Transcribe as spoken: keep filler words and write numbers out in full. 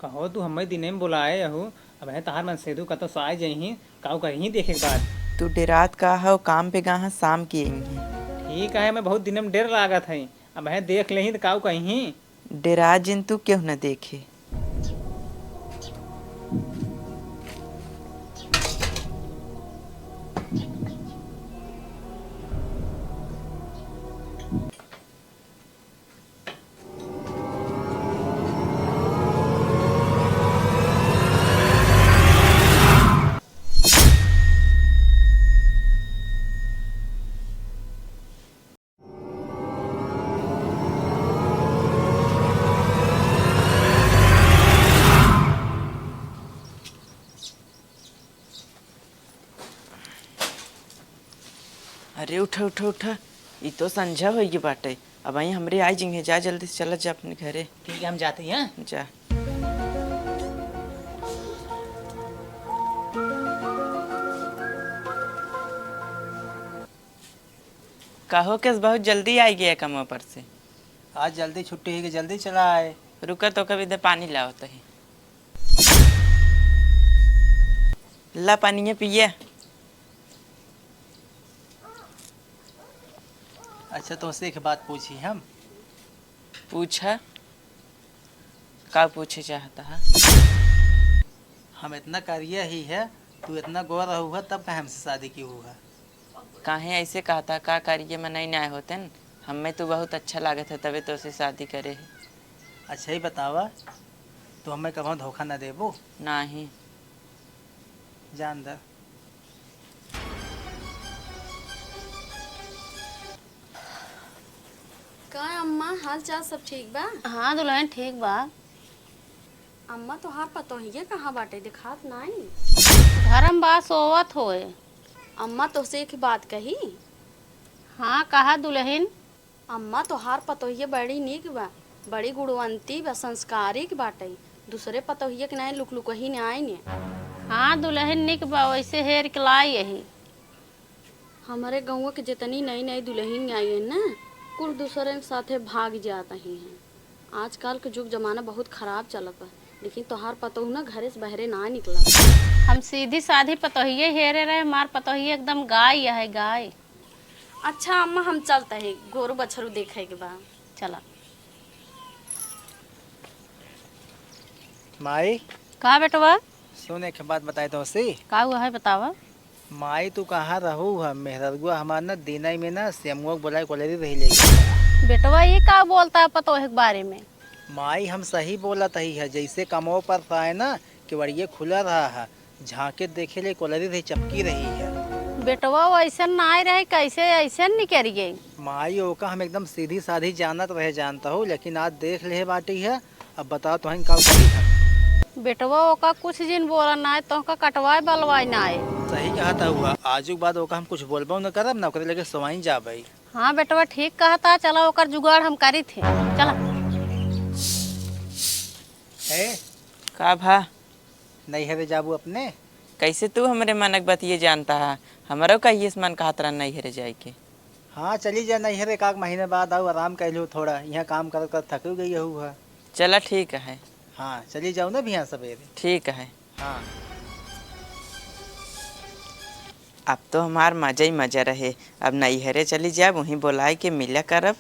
कहो तू हमें दिने में बोलाए अहू, अब है तहार मन सेधु कतो से आए जइहीं, काऊ कहीं देखे के बाद। तू डेरात का हव, काम पे गा ह, शाम के अइहीं। ठीक है, मैं बहुत दिने में डेर लागत है, अब है देख लेहीं त काऊ कहीं। डेरा जिन तू, केहू न देखे। अरे उठा, उठा, उठा, ई तो संझा होइगी बाटे। अब आई हमरे आई जिंगे, जा जल्दी से चला जा अपने घरे। ठीक है, हम जाते हैं। जा। कहो केस बहुत जल्दी आई गया कमवा पर से। आज जल्दी छुट्टी है कि जल्दी चला आए। रुका तो कभी दे पानी लाओ तही। ला पानिया पिया। अच्छा, तोहसे एक बात पूछी हम? पूछा, का पूछे चाहता है? हम इतना करिया ही है, तू इतना गोर रहू है, तब काहे हमसे शादी की हुआ है? काहे ऐसे कहता, का करिए मनई नाय होतेन? हमें तू बहुत अच्छा लागत है, तबे तोसे शादी करे है। अच्छा ही बतावा, तू हमें कभो धोखा न देबू? नाही। जान द। का अम्मा, हाल चाल सब ठीक बा? हाँ दुल्हन, ठीक बा। अम्मा, तोहार पतोहिया कहाँ बाटे, देखात नाई? घर में बा, सोवत होए। अम्मा, तोहसे एक बात कही? हाँ, कहा दुल्हन। अम्मा, तोहार पतोहिया बड़ी नीक बा, बड़ी गुणवंती बा, संस्कारिक बाटे। दूसरे पतोहिया के नाई लुकलुकही नाई ने। हाँ दुल्हन, नीक बा, वैसे हेर के लाई यही। हमरे गउँवा के जितनी नई नई दुल्हन आई है ना, कुल दूसरे के साथे भाग जात ही हैं। आजकल के जुग जमाना बहुत खराब चलत बा, लेकिन तोहार पतोहू ना घरे से बहरे ना निकलत। हम सीधी साधी पतोहिए हेरे रहे, हमार पतोहिए एकदम गाय है, गाय। अच्छा अम्मा, हम चलत ही गोरू बछरू देखे के बा। चला। माई। का बेटवा? सुन, एक बात बताई तोहसे। का हुआ है, बतावा। माई, तू कहाँ रहू ह? मेहररुआ हमार न दिनई में न सेमुआ के बोलाए कोलरी रही ले। बेटवा, ई का बोलता है पतोह के बारे में? माई, हम सही बोलत ही है, जैसे कमो पर आए न, केवड़िए खुला रहा है, झांके देखे ले कोलरी रही, चपकी रही है। बेटवा, वो ऐसे नाय रहे, कैसे ऐसे निकल गई? माई, ओका हम एकदम सीधी साधी जानत रहे, जानता हूँ, लेकिन आज देख ले बाटी है, अब बताओ, तोहन का करी हम? बेटवा, ओका कुछ जिन बोला नाय, तोहका कटवाए बलवाए नाय। सही कहत हुआ, आजू के बाद ओका हम कुछ बोलबो न करब, न ओकरे लगे सोवाइन जाबे। हाँ बेटवा, ठीक कहता, चला ओकर जुगाड़ हम करी थे, चला। ए, का भा? नैहरे जाबू अपने? कैसे तू हमरे मनक बतिये जानता है? हमरो कहिए से मन कहत रहा नैहरे जाए के। हाँ, चली जा नैहर, एक आध महीने बाद आऊ, आराम कर लो थोड़ा, यहाँ काम करत करत थक गई हूँ है। चला ठीक है। हाँ, चली जाऊ ना बिहान सवेरे। ठीक है। हाँ। अब तो हमार मजा ही मजा रहे। अब नैहरे चली जाब, वहीं बोलाए के मिला करब।